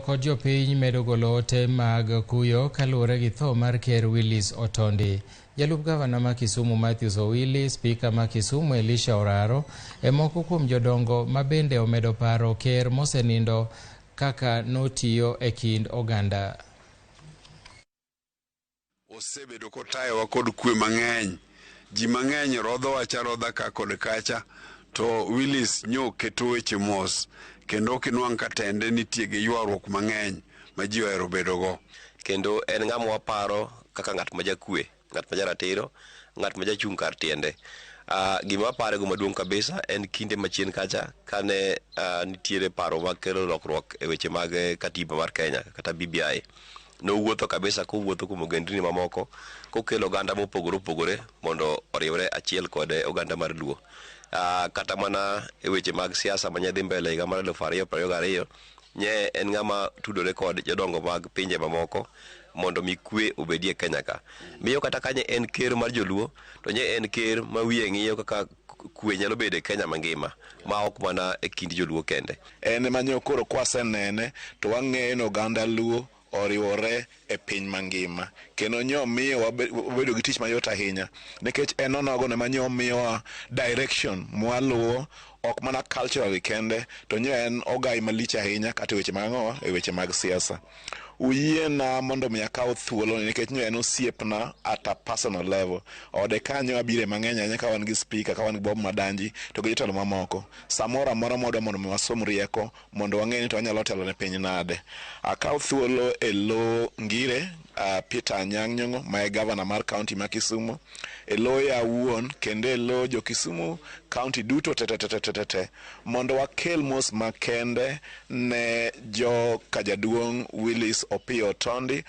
kod jopiny medo golo ote mag kuyo kaluwore gi tho mar Ker Willis Otondi. Jalup gavana ma Kisumu Matthews Owili, spika ma Kisumu Elisha Oraro, e moko kuom jodongo ma bende omedo paro ker mosenindo kaka notiyo e kind oganda. Osebedo kotayowa kod kwe mang'eny. Ji mang'eny rodho wach arodha ka kod kacha, to Willis nyo keto weche mos kendo ok inwang' ka tende nitie gi ywaruok mang'eny ma ji ohero bedogo. Kendo en ng'ama waparo kaka ng'at ma jakwe, ng'at ma jaratiro, ng'at ma jachung' kar tiende. Gima waparego maduong' kabisa en kinde machien kacha kane nitiere paro mag kelo lokruok e weche mag katiba mar Kenya kata BBI. Nowuotho kabisa kowuotho kuom ogendini mamoko kokelo oganda mopogore opogore mondo oriwre achiel kod oganda mar Luo. Kata mana e weche mag siasa manye dhi mbele higa mar 2022, nye en ng'ama tudore kod jodongo mag pinje mamoko mondo mi kwe obedie Kenya ka. Miyo kata ka nye en ker mar joluo, to nye en ker ma wiye ng'iyo kaka kwe nyalo bedo e Kenya mangima ma ok mana e kind joluo kende. En ema nyo koro kwasenene to wang'eyo ni oganda Luo oriwore e piny mangima kendo nyo miyo wabedo gi tich mayot ahinya nikech en onogo ema nyo miyowa direction mwaluwo ok mana culturally kende to nyo en ogai malich ahinya kata e weche mag ang'owa e weche mag siasa. Uyiena mondo mi akaw thuolo ni nikech nyo en osiepna at a personal level. Ode kanyo abire mang'eny ahinya ka wan gi speaker, ka wan gi Bob Madanji to gi jotelo mamoko. Samoro amora mwadwa mondo mi wasom rieko mondo wang'e ni to wanyalo telo ne piny nade. Akaw thuolo e lo Ngire, Peter Anyang' Nyong'o ma e gavana mar kaunti ma Kisumu, e loya awuon kendo e lo jo Kisumu kaunti duto te te te te te te mondo wakel mos makende ne jo kajaduong' Willis Opiyo Otondi.